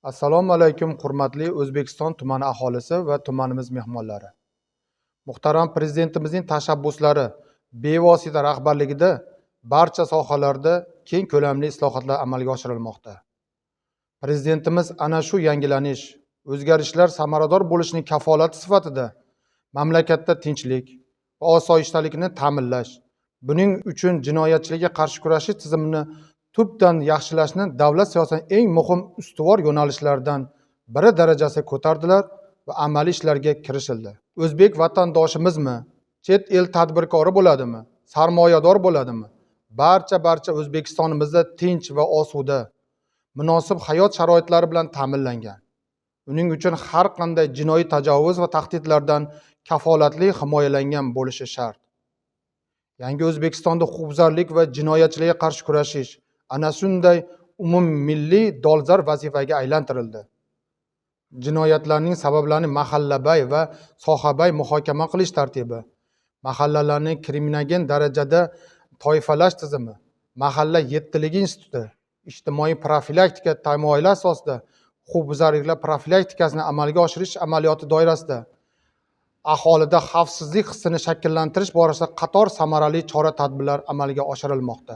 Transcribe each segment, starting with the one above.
Assalomu alaykum hurmatli O'zbekiston tumani aholisi va tumanimiz mehmonlari. Muhtaram Prezidentimizning tashabbuslari, bevosita rahbarligida barcha sohalarda keng ko'lamli islohotlar amalga oshirilmoqda. Prezidentimiz ana shu yangilanish, o'zgarishlar samarador bo'lishining kafolati sifatida mamlakatda tinchlik va osoyishtalikni ta'minlash, buning uchun jinoyatchilikka qarshi kurashish tizimini tubdan yaxshilashni davlat siyosatining eng muhim ustuvor yo'nalishlaridan biri darajasiga ko'tardilar va amaliy ishlarga kirishildi. O'zbek vatandoshimizmi, chet el tadbirkori bo'ladimi, sarmoyador bo'ladimi? Barcha O'zbekistonimizda tinch va osuda, munosib hayot sharoitlari bilan ta'minlangan. Uning uchun har qanday jinoiy tajovuz va tahdidlardan kafolatli himoyalangan bo'lishi shart. Yangi O'zbekistonda huquqbuzarlik va jinoyatchilikka qarshi kurashish ana shunday umummilliy dolzarb vazifaga aylantirildi. Jinoyatlarning sabablarini mahallabay va sohabay muhokama qilish tartibi, mahallalarni kriminogen darajada toifalash tizimi, mahalla yettiligi instituti, ijtimoiy profilaktika tamoyili asosida huquqbuzarliklar profilaktikasini amalga oshirish amaliyoti doirasida aholida xavfsizlik hissini shakllantirish borasida qator samarali chora-tadbirlar amalga oshirilmoqda.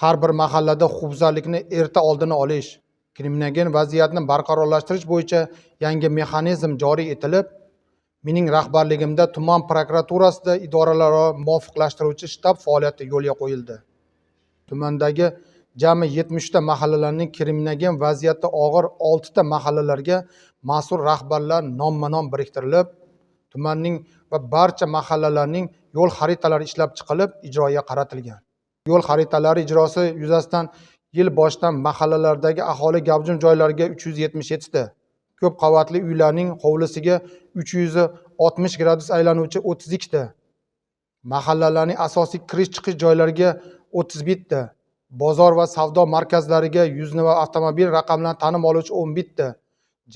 Har bir mahallada huquqbuzarlikni erta oldini olish, kriminogen vaziyatni barqarorlashtirish bo'yicha yangi mexanizm joriy etilib, mening rahbarligimda tuman prokuraturasida idoralararo muvofiqlashtiruvchi shtab faoliyati yo'lga qo'yildi. Tumandagi jami 70 ta mahallalarning kriminogen vaziyati og'ir 6 ta mahallalarga mas'ul rahbarlar nomma-nom biriktirilib, tumanning va barcha mahallalarning yo'l xaritalari ishlab chiqilib, ijroga qaratilgan. Yo'l xaritalari ijrosi yuzasidan yil boshidan mahallalardagi aholi gavjum joylariga 377 ta, ko'p qavatli uylarning hovlisiga 360 gradus aylanuvchi 32 ta, mahallalarning asosiy kirish-chiqish joylariga 31 ta, bozor va savdo markazlariga yuzni va avtomobil raqamlarini tanib oluvchi 11 ta,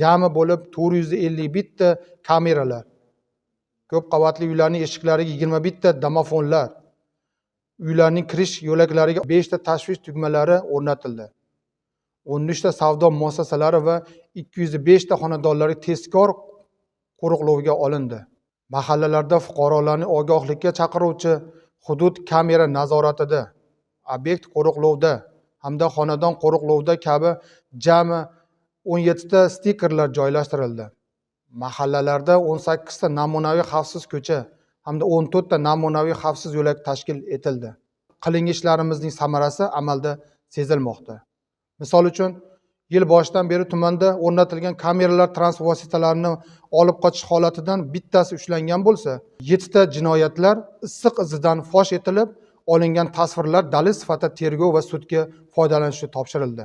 jami bo'lib 451 ta kameralar, ko'p qavatli uylarning eshiklariga 21 ta domofonlar, uylarning kirish yo'laklariga 5 ta tashvish tugmalari o'rnatildi. 13 ta savdo muassasalari va 205 ta xonadonlari tezkor qo'riqlovga olindi. Mahallalarda fuqarolarni ogohlikka chaqiruvchi hudud kamera nazoratida, obyekt qo'riqlovda hamda xonadon qo'riqlovda kabi jami 17 ta stikerlar joylashtirildi. Mahallalarda 18 ta namunaviy xavfsiz ko'cha hamda 14 ta namunaviy xavfsiz yo'lak tashkil etildi. Qilingan ishlarimizning samarasi amalda sezilmoqda. Misol uchun, yil boshidan beri tumanda o'rnatilgan kameralar transport vositalarini olib qochish holatidan bittasi ushlangan bo'lsa, 7 ta jinoyatlar issiq izidan fosh etilib, olingan tasvirlar dalil sifatida tergov va sudga foydalanishga topshirildi.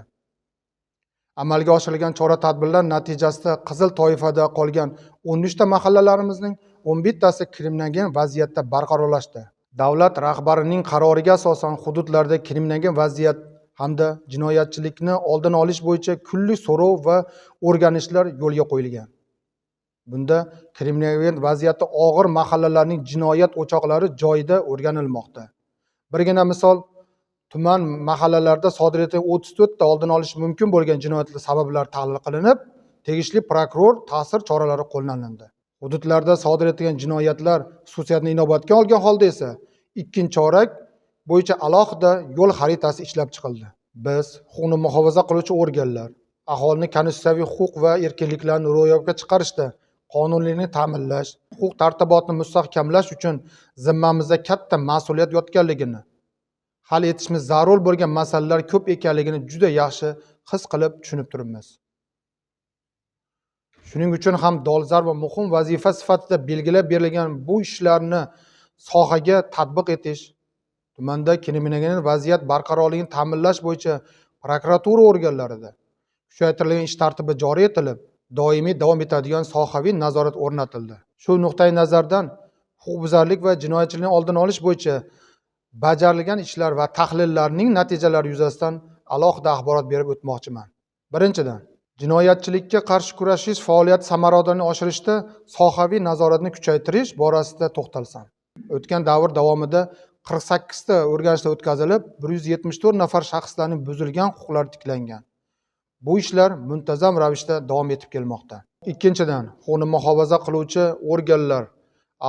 Amalga oshirilgan chora-tadbirlar natijasida qizil toifada qolgan 13 ta mahallalarimizning 11 tasi kriminogen vaziyatda barqarorlashdi. Davlat rahbarining qaroriga asosan hududlarda kriminogen vaziyat hamda jinoyatchilikni oldini olish bo'yicha kunlik so'rov va o'rganishlar yo'lga qo'yilgan. Bunda kriminogen vaziyati og'ir mahallalarning jinoyat o'choqlari joyida o'rganilmoqda. Birgina misol, tuman mahallalarida sodir etilgan 34 ta oldini olish mumkin bo'lgan jinoyatlar sabablari tahlil qilinib, tegishli prokuror ta'sir choralari qo'llanildi. Hududlarda sodir etilgan jinoyatlar xususiyatini inobatga olgan holda esa ikkinchi chorak bo'yicha alohida yo'l xaritasi ishlab chiqildi. Biz huquqni muhofaza qiluvchi organlar aholini konstitutsiyaviy huquq va erkinliklarni ro'yobga chiqarishda qonuniylikni ta'minlash, huquq tartibotini mustahkamlash uchun zimmamizda katta mas'uliyat yotganligini, hal etishimiz zarur bo'lgan masalalar ko'p ekanligini juda yaxshi his qilib tushunib turibmiz. Shuning uchun ham dolzarb va muhim vazifa sifatida belgilab berilgan bu ishlarni sohaga tatbiq etish, tumanda kriminogen vaziyat barqarorligini ta'minlash bo'yicha prokuratura organlarida kuchaytirilgan ish tartibi joriy etilib, doimiy davom etadigan sohaviy nazorat o'rnatildi. Shu nuqtai nazardan huquqbuzarlik va jinoyatchilikning oldini olish bo'yicha bajarilgan ishlar va tahlillarning natijalari yuzasidan alohida axborot berib o'tmoqchiman. Birinchidan, jinoyatchilikka qarshi kurashish faoliyati samaradorligini oshirishda sohaviy nazoratni kuchaytirish borasida to'xtalsam. O'tgan davr davomida 48 ta o'rganishlar o'tkazilib, 174 nafar shaxslarning buzilgan huquqlari tiklangan. Bu ishlar muntazam ravishda davom etib kelmoqda. Ikkinchidan, huquqni muhofaza qiluvchi organlar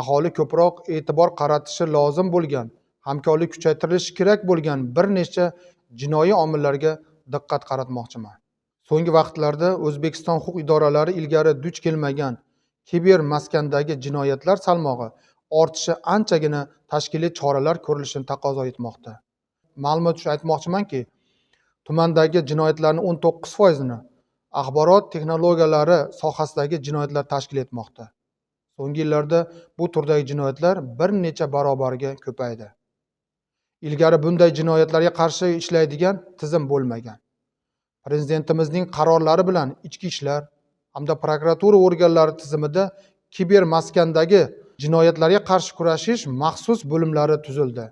aholi ko'proq e'tibor qaratishi lozim bo'lgan, hamkorlik kuchaytirilishi kerak bo'lgan bir necha jinoiy omillarga diqqat qaratmoqchiman. So'nggi vaqtlarda O'zbekiston huquq idoralari ilgari duch kelmagan kiber maskandagi jinoyatlar salmog'i ortishi anchagina tashkiliy choralar ko'rilishini taqozo etmoqda. Ma'lumot uchun aytmoqchimanki, tumandagi jinoyatlarning 19%ni axborot texnologiyalari sohasidagi jinoyatlar tashkil etmoqda. So'nggi yillarda bu turdagi jinoyatlar bir necha barobarga ko'paydi. Ilgari bunday jinoyatlarga qarshi ishlaydigan tizim bo'lmagan. Prezidentimizning qarorlari bilan ichki ishlar hamda prokuratura organlari tizimida kiber maskandagi jinoyatlarga qarshi kurashish maxsus bo'limlari tuzildi.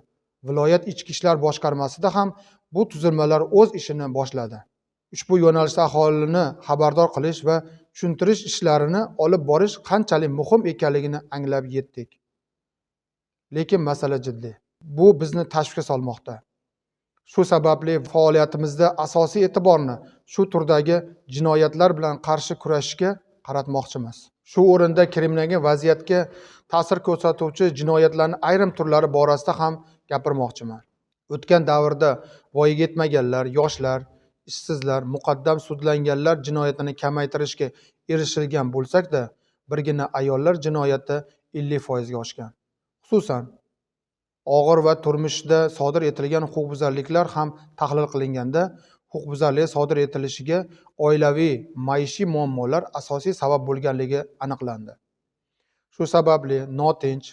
Viloyat ichki ishlar boshqarmasida ham bu tuzilmalar o'z ishini boshladi. Ushbu yo'nalishda aholini xabardor qilish va tushuntirish ishlarini olib borish qanchalik muhim ekanligini anglab yetdik. Lekin masala jiddiy. Bu bizni tashvishga solmoqda. Shu sababli faoliyatimizda asosiy e'tiborni shu turdagi jinoyatlar bilan qarshi kurashishga qaratmoqchimiz. Shu o'rinda kriminogen vaziyatga ta'sir ko'rsatuvchi jinoyatlarning ayrim turlari borasida ham gapirmoqchiman. O'tgan davrda voyaga yetmaganlar, yoshlar, ishsizlar, muqaddam sudlanganlar jinoyatini kamaytirishga erishilgan bo'lsak-da, birgina ayollar jinoyati 50% ga oshgan. Xususan, og'ir va turmushda sodir etilgan huquqbuzarliklar ham tahlil qilinganda, huquqbuzarlik sodir etilishiga oilaviy, maishiy muammolar asosiy sabab bo'lganligi aniqlandi. Shu sababli notinch,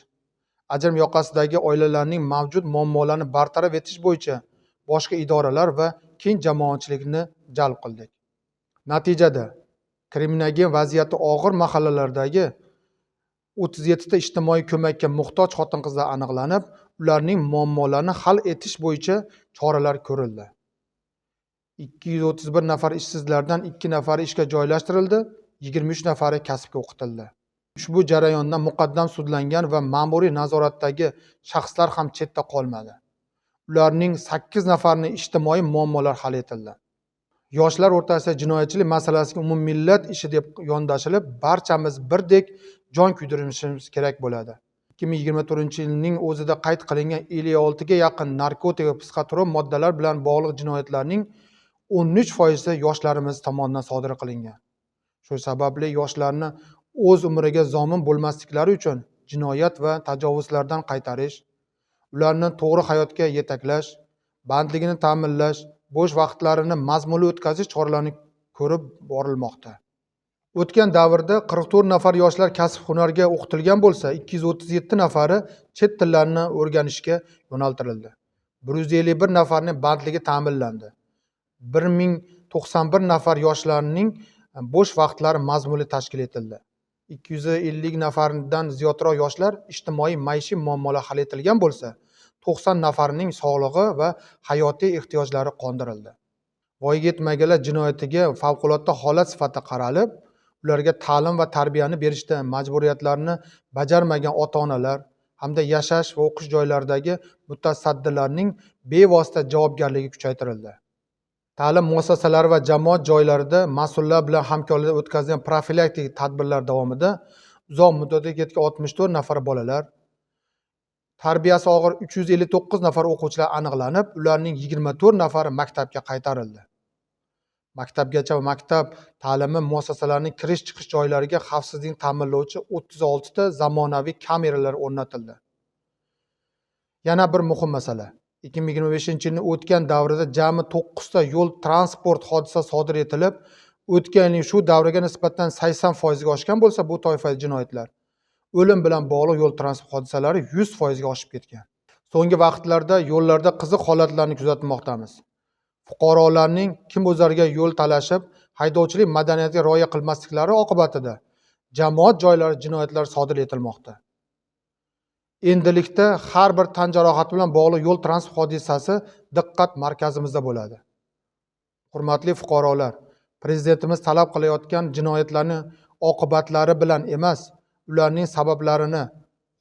ajrim yoqasidagi oilalarning mavjud muammolarini bartaraf etish bo'yicha boshqa idoralar va keng jamoatchilikni jalb qildik. Natijada kriminogen vaziyati og'ir mahallalardagi 37 ta ijtimoiy ko'makka muhtoj xotin-qizlar aniqlanib, ularning muammolarini hal etish bo'yicha choralar ko'rildi. 231 nafar ishsizlardan 2 nafari ishga joylashtirildi, 23 nafari kasbga o'qitildi. Ushbu jarayonda muqaddam sudlangan va ma'muriy nazoratdagi shaxslar ham chetda qolmadi. Ularning 8 nafarining ijtimoiy muammolar hal etildi. Yoshlar o'rtasida jinoyatchilik masalasiga umummillat ishi deb yondashilib, barchamiz birdek jon kuydirishimiz kerak bo'ladi. 2024-yilning o'zida qayd qilingan 56 ga yaqin narkotik va psixotrop moddalar bilan bog'liq jinoyatlarning 13% yoshlarimiz tomonidan sodir qilingan. Shu sababli yoshlarni o'z umriga zomin bo'lmasliklari uchun jinoyat va tajovuzlardan qaytarish, ularni to'g'ri hayotga yetaklash, bandligini ta'minlash, bo'sh vaqtlarini mazmunli o'tkazish choralarini ko'rib borilmoqda. O'tgan davrda 44 nafar yoshlar kasb-hunarga o'qitilgan bo'lsa, 237 nafari chet tillarini o'rganishga yo'naltirildi. 151 nafarning bandligi ta'minlandi. 1091 nafar yoshlarning bo'sh vaqtlari mazmunli tashkil etildi. 250 nafardan ziyodroq yoshlar ijtimoiy maishiy muammolar hal etilgan bo'lsa, 90 nafarining sog'lig'i va hayotiy ehtiyojlari qondirildi. Voyaga yetmaganlar jinoyatiga favqulodda holat sifatida qaralib, ularga ta'lim va tarbiyani berishda majburiyatlarni bajarmagan ota-onalar hamda yashash va o'qish joylaridagi mutasaddilarning bevosita javobgarligi kuchaytirildi. Ta'lim muassasalari va jamoat joylarida mas'ullar bilan hamkorlikda o'tkazilgan profilaktik tadbirlar davomida uzoq muddatga ketgan 64 nafar bolalar, tarbiyasi og'ir 359 nafar o'quvchilar aniqlanib, ularning 24 nafari maktabga qaytarildi. Maktabgacha va maktab ta'limi muassasalarining kirish-chiqish joylariga xavfsizlikni ta'minlovchi 36 ta zamonaviy kameralar o'rnatildi. Yana bir muhim masala. 2025-yilning o'tgan davrida jami 9 ta yo'l transport hodisasi sodir etilib, o'tgan yilning shu davriga nisbatan 80% ga oshgan bo'lsa, bu toifadagi jinoyatlar o'lim bilan bog'liq yo'l transport hodisalari 100% ga oshib ketgan. So'nggi vaqtlarda yo'llarda qiziq holatlarni kuzatmoqdamiz. Fuqarolarning kim o'zlariga yo'l talashib, haydovchilik madaniyatiga rioya qilmasliklari oqibatida jamoat joylari jinoyatlar sodir etilmoqda. Endilikda har bir tan jarohati bilan bog'liq yo'l transport hodisasi diqqat markazimizda bo'ladi. Hurmatli fuqarolar, prezidentimiz talab qilayotgan jinoyatlarning oqibatlari bilan emas, ularning sabablarini,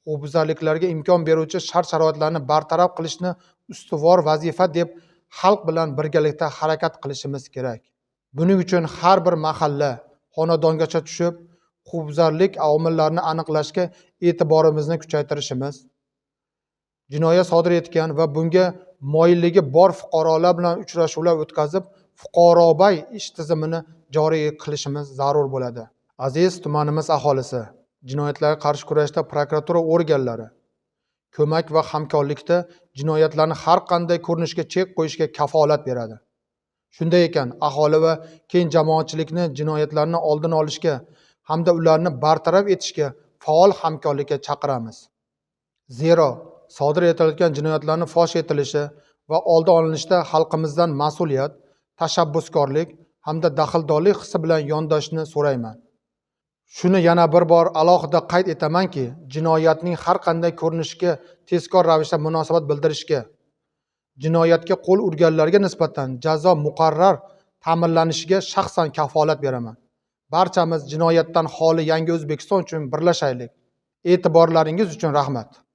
huquqbuzarliklarga imkon beruvchi shart-sharoitlarni bartaraf qilishni ustuvor vazifa deb xalq bilan birgalikda harakat qilishimiz kerak. Buning uchun har bir mahalla, xonadongacha tushib, huquqbuzarlik omillarini aniqlashga e'tiborimizni kuchaytirishimiz, jinoyat sodir etgan va bunga moyilligi bor fuqarolar bilan uchrashuvlar o'tkazib, fuqarobay ish tizimini joriy qilishimiz zarur bo'ladi. Aziz tumanimiz aholisi, jinoyatlarga qarshi kurashda prokuratura organlari ko'mak va hamkorlikda jinoyatlarni har qanday ko'rinishga chek qo'yishga kafolat beradi. Shunday ekan, aholi va keng jamoatchilikni jinoyatlarni oldini olishga hamda ularni bartaraf etishga faol hamkorlikka chaqiramiz. Zero sodir etilayotgan jinoyatlarni fosh etilishi va oldi olinishda xalqimizdan mas'uliyat, tashabbuskorlik hamda daxldorlik hissi bilan yondashishni so'rayman. Shuni yana bir bor alohida qayd etamanki, jinoyatning har qanday ko'rinishiga tezkor ravishda munosabat bildirishga, jinoyatga qo'l urganlarga nisbatan jazo muqarrar ta'minlanishiga shaxsan kafolat beraman. Barchamiz jinoyatdan xoli yangi O'zbekiston uchun birlashaylik. E'tiborlaringiz uchun rahmat.